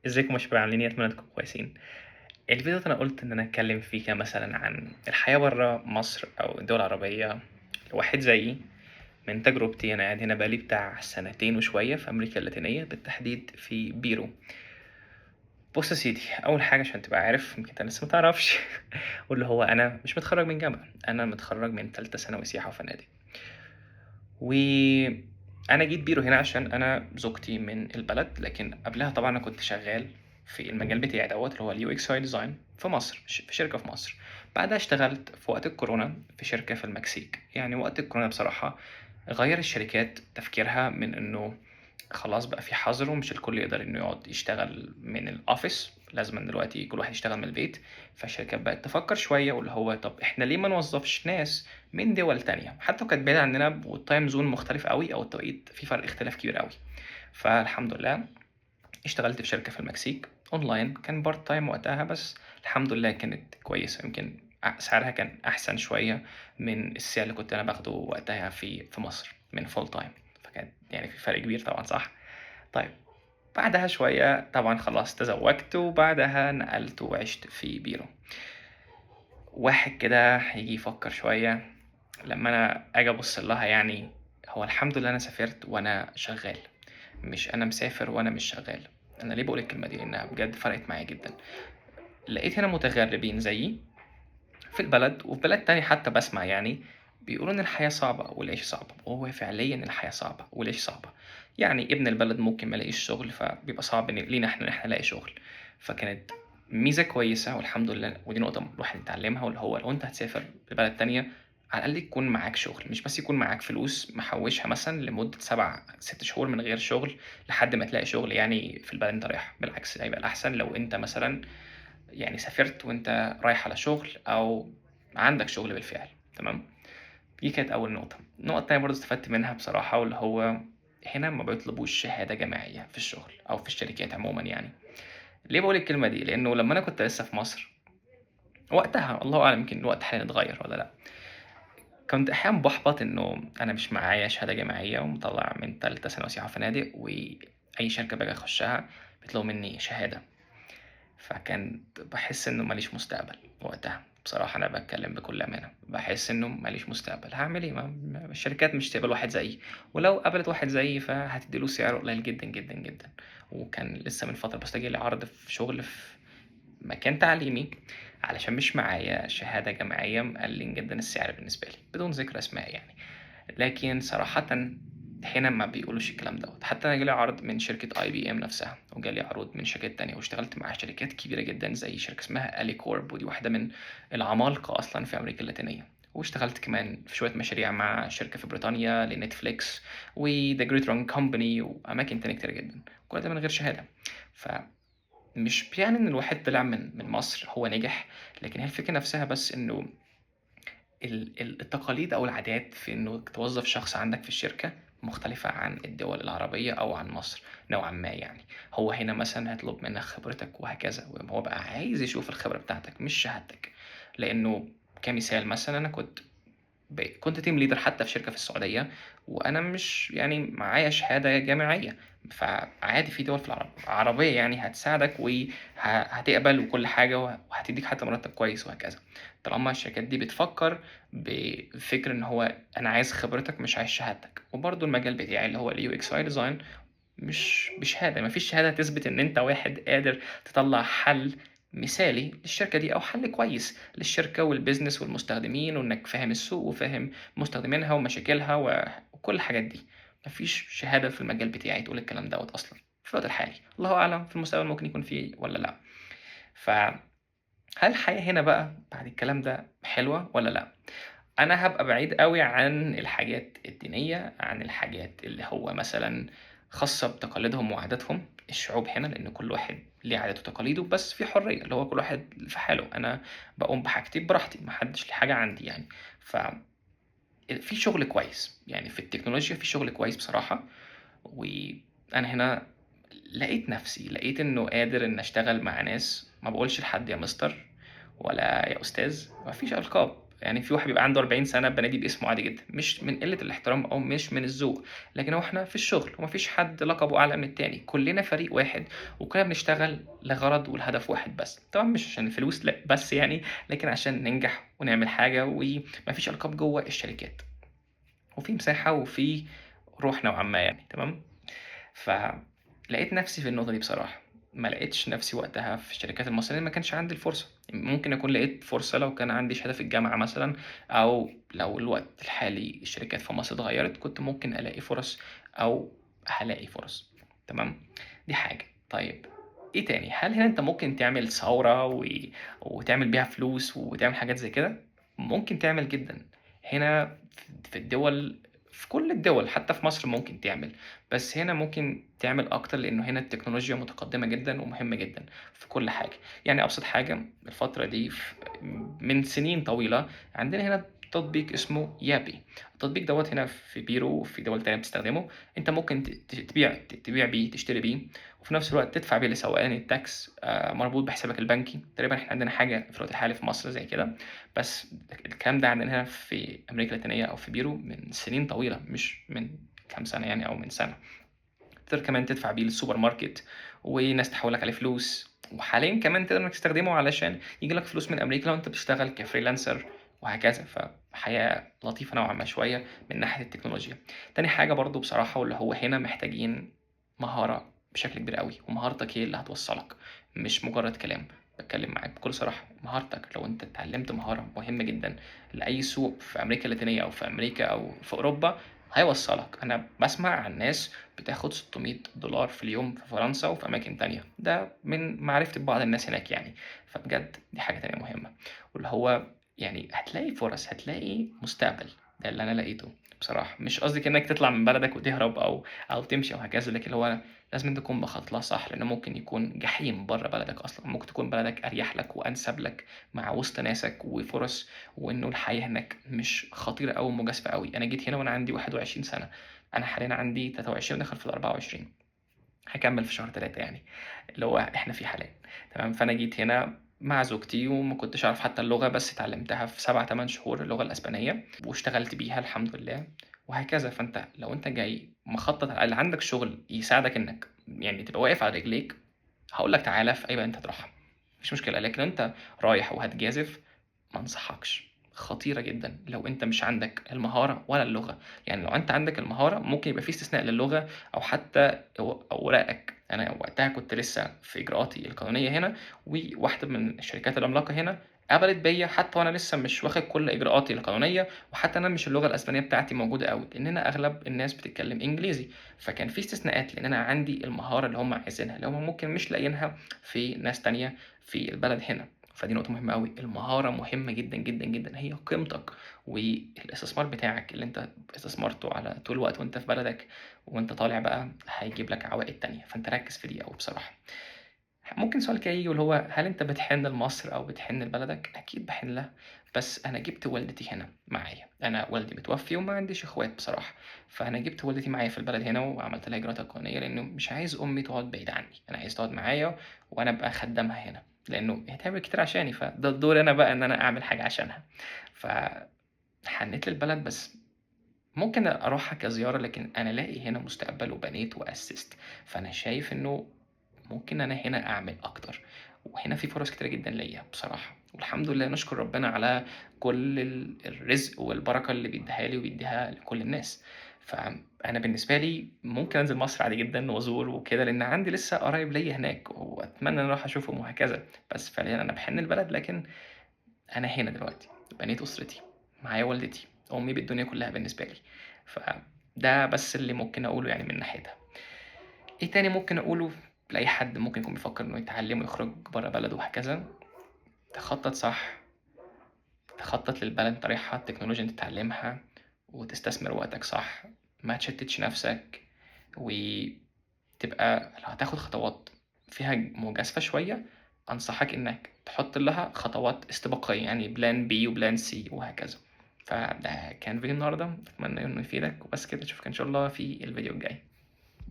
ازيكم يا شباب، عاملين ايه؟ اتمنى تكونوا كويسين. الفيديو ده انا قلت ان انا اتكلم فيه كمثلا عن الحياة برا مصر او الدول العربية. واحد زيي من تجربتي، انا قاعد هنا بقالي بتاع سنتين وشوية في امريكا اللاتينية، بالتحديد في بيرو. بص يا سيدي، اول حاجة عشان تبقى عارف، يمكن انت لسه ما تعرفش، واللي هو انا مش متخرج من جامعة، انا متخرج من تالتة ثانوي سياحة وفنادق. وانا جيت بيرو هنا عشان انا زوجتي من البلد، لكن قبلها طبعا انا كنت شغال في المجال بتاعي دوت اللي هو ال UX design في مصر، في شركة في مصر. بعدها اشتغلت في وقت الكورونا في شركة في المكسيك. يعني وقت الكورونا بصراحة غير الشركات تفكيرها من انه خلاص بقى في حظر ومش الكل يقدر انه يقعد يشتغل من ال office، لازم دلوقتي كل واحد يشتغل من البيت. فالشركات بقت تفكر شوية واللي هو طب احنا ليه ما نوظفش ناس من دول تانية حتى لو كانت بعيدة عننا وال time zone مختلف قوي او التوقيت في فرق اختلاف كبير قوي. فالحمد لله اشتغلت في شركة في المكسيك اونلاين، كان part time وقتها، بس الحمد لله كانت كويسة، يمكن سعرها كان احسن شوية من السعر اللي كنت انا باخده وقتها في مصر من full time، فكان يعني في فرق كبير طبعا، صح؟ طيب بعدها شوية طبعا خلاص تزوجت، وبعدها نقلت وعشت في بيرو. واحد كده هيجي يفكر شوية لما أنا أجي أبص لها، يعني هو الحمد لله أنا سافرت وأنا شغال، مش أنا مسافر وأنا مش شغال. أنا ليه بقول الكلمة دي؟ لأنها بجد فرقت معايا جدا. لقيت هنا متغربين زيي في البلد وفي بلد تاني حتى، بسمع يعني بيقولوا إن الحياة صعبة والعيش صعبة، وهو فعليا الحياة صعبة والعيش صعبة. يعني ابن البلد ممكن ما يلاقيش شغل، فبيبقى صعب لينا إحنا إن إحنا نلاقي شغل. فكانت ميزة كويسة والحمد لله، ودي نقطة الواحد يتعلمها، واللي هو لو أنت هتسافر لبلد تانية على الأقل يكون معاك شغل، مش بس يكون معاك فلوس محوشها مثلا لمدة 7-6 شهور من غير شغل لحد ما تلاقي شغل يعني في البلد اللي أنت رايحها. بالعكس هيبقى الأحسن لو أنت مثلا يعني سافرت وأنت رايح على شغل أو عندك شغل بالفعل. تمام، دي كانت أول نقطة. النقطة التانية برضه استفدت منها بصراحة، واللي هو هنا ما بيطلبوش شهادة جامعية في الشغل أو في الشركات عموما. يعني ليه بقول الكلمة دي؟ لأنه لما أنا كنت لسه في مصر وقتها، الله أعلم يمكن الوقت حاليا اتغير ولا لأ، كنت أحيانا بحبط إنه أنا مش معايا شهادة جامعية ومطلع من تالتة ثانوي سياحة وفنادق، وأي شركة باجي أخشها بيطلبوا مني شهادة. فكان بحس إنه ماليش مستقبل وقتها بصراحة، أنا بتكلم بكل أمانة، بحس إنه ماليش مستقبل، هعمل إيه؟ ما الشركات مش تقبل واحد زيي، ولو قبلت واحد زيي فهتديله سعر قليل جدا جدا جدا. وكان لسه من فترة بس جالي عرض في شغل في مكان تعليمي، علشان مش معايا شهادة جامعية مقلين جدا السعر بالنسبة لي، بدون ذكر أسماء يعني. لكن صراحة هنا ما بيقولوش الكلام دوت. حتى أنا جالي عرض من شركة IBM نفسها، وجالي عروض من شركات تانية، واشتغلت مع شركات كبيرة جدا زي شركة اسمها Alicorp، ودي واحدة من العمالقة أصلا في أمريكا اللاتينية. واشتغلت كمان في شوية مشاريع مع شركة في بريطانيا ل Netflix و The Great Run Company وأماكن تانية كتير جدا، كل ده من غير شهادة. فمش بيعني إن الواحد طلع من مصر هو نجح، لكن هي الفكرة نفسها بس إنه التقاليد أو العادات في إنه توظف شخص عندك في الشركة مختلفة عن الدول العربية أو عن مصر نوعا ما. يعني هو هنا مثلا هيطلب منك خبرتك وهكذا، وهو بقى عايز يشوف الخبرة بتاعتك مش شهادتك. لأنه كمثال مثلا أنا كنت team leader حتى في شركة في السعودية، وأنا مش يعني معايا شهادة جامعية، فعادي في دول في العربية يعني هتساعدك وهتقبل وكل حاجة وهتديك حتى مرتب كويس وهكذا، طالما الشركات دي بتفكر بفكر إن هو أنا عايز خبرتك مش عايز شهادتك. وبرضه المجال بتاعي اللي هو ال UX design مش بشهادة، مفيش شهادة تثبت إن أنت واحد قادر تطلع حل مثالي للشركة دي أو حل كويس للشركة وال business والمستخدمين، وإنك فاهم السوق وفاهم مستخدمينها ومشاكلها وكل الحاجات دي. مفيش شهادة في المجال بتاعي تقول الكلام دوت أصلا في الوقت الحالي، الله أعلم في المستقبل ممكن يكون فيه ولا لأ. فهل الحياة هنا بقى بعد الكلام ده حلوة ولا لأ؟ أنا هبقى بعيد قوي عن الحاجات الدينية، عن الحاجات اللي هو مثلا خاصة بتقاليدهم وعاداتهم الشعوب هنا، لأن كل واحد ليه عاداته وتقاليده، بس في حرية اللي هو كل واحد في حاله، أنا بقوم بحاجتي براحتي، محدش ليه حاجة عندي يعني. ف في شغل كويس يعني في التكنولوجيا، في شغل كويس بصراحة. وأنا هنا لقيت نفسي، لقيت إنه قادر إن أشتغل مع ناس، ما بقولش لحد يا مستر ولا يا أستاذ، ما فيش ألقاب، يعني في واحد بيبقى عنده 40 سنة بنادي باسمه عادي جدا، مش من قلة الاحترام او مش من الذوق، لكن هو احنا في الشغل ومفيش حد لقبه اعلى من التاني، كلنا فريق واحد وكلنا بنشتغل لغرض والهدف واحد بس. طبعا مش عشان الفلوس لا بس يعني، لكن عشان ننجح ونعمل حاجة، ومفيش القاب جوه الشركات، وفي مساحة وفي روح نوعا ما يعني. تمام. فلقيت نفسي في النقطة دي بصراحة، ما لقيتش نفسي وقتها في الشركات المصرية، ما كانش عندي الفرصة. ممكن أكون لقيت فرصة لو كان عندي شهادة في الجامعة مثلا، أو لو الوقت الحالي الشركات في مصر اتغيرت كنت ممكن ألاقي فرص أو هلاقي فرص. تمام، دي حاجة. طيب إيه تاني؟ هل هنا أنت ممكن تعمل ثورة وتعمل بيها فلوس وتعمل حاجات زي كده؟ ممكن تعمل جدا. هنا في الدول، في كل الدول حتى في مصر ممكن تعمل، بس هنا ممكن تعمل أكتر لأنه هنا التكنولوجيا متقدمة جدا ومهمة جدا في كل حاجة. يعني أبسط حاجة الفترة دي من سنين طويلة عندنا هنا تطبيق اسمه يابي. التطبيق دوت هنا في بيرو وفي دول تانية بتستخدمه. انت ممكن تبيع بيه، تشتري بيه، وفي نفس الوقت تدفع بيه لسواقين التاكس، مربوط بحسابك البنكي. تقريبا احنا عندنا حاجة في الوقت الحالي في مصر زي كده، بس الكلام ده عندنا هنا في أمريكا اللاتينية أو في بيرو من سنين طويلة، مش من كام سنة يعني أو من سنة. تقدر كمان تدفع بيه للسوبر ماركت وناس تحولك عليه فلوس، وحاليا كمان تقدر انك تستخدمه علشان يجي لك فلوس من امريكا لو انت بتشتغل ك freelancer وهكذا. فحياة لطيفة نوعا ما شوية من ناحية التكنولوجيا. تاني حاجة برضو بصراحة، واللي هو هنا محتاجين مهارة بشكل كبير قوي، ومهارتك هي اللي هتوصلك، مش مجرد كلام. بتكلم معاك بكل صراحة، مهارتك لو انت اتعلمت مهارة مهمة جدا لأي سوق في أمريكا اللاتينية أو في أمريكا أو في أوروبا هيوصلك. أنا بسمع عن ناس بتاخد $600 في اليوم في فرنسا وفي أماكن تانية، ده من معرفتي ببعض الناس هناك يعني. فبجد دي حاجة تانية مهمة، واللي هو يعني هتلاقي فرص، هتلاقي مستقبل. ده اللي أنا لقيته بصراحة. مش قصدي إنك تطلع من بلدك وتهرب أو تمشي أو هكذا، لكن هو لازم تكون مخطط لها صح، لأنه ممكن يكون جحيم بره بلدك أصلا. ممكن تكون بلدك أريح لك وأنسب لك مع وسط ناسك وفرص، وإنه الحياة هناك مش خطيرة أو مجازفة أوي. أنا جيت هنا وأنا عندي 21 سنة، أنا حاليا عندي 23 وداخل في 24، هكمل في شهر 3 يعني اللي هو إحنا فيه حاليا. تمام. فأنا جيت هنا مع زوجتي وما كنتش أعرف حتى اللغة، بس اتعلمتها في 7-8 شهور اللغة الأسبانية، واشتغلت بيها الحمد لله وهكذا. فأنت لو أنت جاي مخطط على اللي عندك شغل يساعدك إنك يعني تبقى واقف على رجليك، هقول لك تعالى في أي بقى أنت تروحها، مفيش مشكلة. لكن أنت رايح وهتجازف، ما انصحكش، خطيرة جدا لو أنت مش عندك المهارة ولا اللغة. يعني لو أنت عندك المهارة ممكن يبقى في استثناء للغة أو حتى أوراقك. أنا وقتها كنت لسه في إجراءاتي القانونية هنا، وواحدة من الشركات العملاقة هنا قبلت بيا حتى وأنا لسه مش واخد كل إجراءاتي القانونية، وحتى أنا مش اللغة الأسبانية بتاعتي موجودة قوي، لأن أنا أغلب الناس بتتكلم إنجليزي. فكان في استثناءات لأن أنا عندي المهارة اللي هم عايزينها، اللي هم ممكن مش لاقيينها في ناس تانية في البلد هنا. فدي نقطة مهمة قوي، المهارة مهمة جدا جدا جدا، هي قيمتك والاستثمار بتاعك اللي انت استثمرته على طول الوقت وانت في بلدك، وانت طالع بقى هيجيب لك عوائد تانية. فانت ركز في دي قوي بصراحة. ممكن سؤال كده يجي واللي هو هل انت بتحن لمصر او بتحن لبلدك؟ اكيد بحن لها، بس انا جبت والدتي هنا معايا. انا والدي متوفي وما عنديش اخوات بصراحة، فانا جبت والدتي معايا في البلد هنا وعملت لها اجراءات قانونية، لانه مش عايز امي تقعد بعيد عني، انا عايز تقعد معايا وانا ابقى خدامها هنا، لانه هي تعمل كتير عشاني، فده الدور انا بقى ان انا اعمل حاجة عشانها. فحنيت للبلد، بس ممكن اروحها كزياره، لكن انا لاقي هنا مستقبل وبنيت واسست، فانا شايف انه ممكن انا هنا اعمل اكتر، وهنا في فرص كتير جدا ليا بصراحة. والحمد لله نشكر ربنا على كل الرزق والبركة اللي بيديها لي وبيديها لكل الناس. فانا بالنسبة لي ممكن انزل مصر عادي جدا وازور وكده، لان عندي لسه قرايب ليا هناك واتمنى ان اروح اشوفهم وهكذا. بس فعليا انا بحن البلد، لكن انا هنا دلوقتي بنيت اسرتي، معايا والدتي، امي بالدنيا كلها بالنسبة لي. فده بس اللي ممكن اقوله يعني من ناحيتها. ايه تاني ممكن اقوله لأي حد ممكن يكون بيفكر إنه يتعلم ويخرج برا بلده وهكذا؟ تخطط صح، تخطط للبلد انت رايحها، التكنولوجيا انت تتعلمها، وتستثمر وقتك صح، ما تشتتش نفسك، وتبقى لو هتاخد خطوات فيها مجازفة شوية أنصحك إنك تحط لها خطوات استباقية، يعني plan B و plan C وهكذا. فده كان فيديو النهاردة، أتمنى إنه يفيدك، وبس كده، أشوفك إن شاء الله في الفيديو الجاي.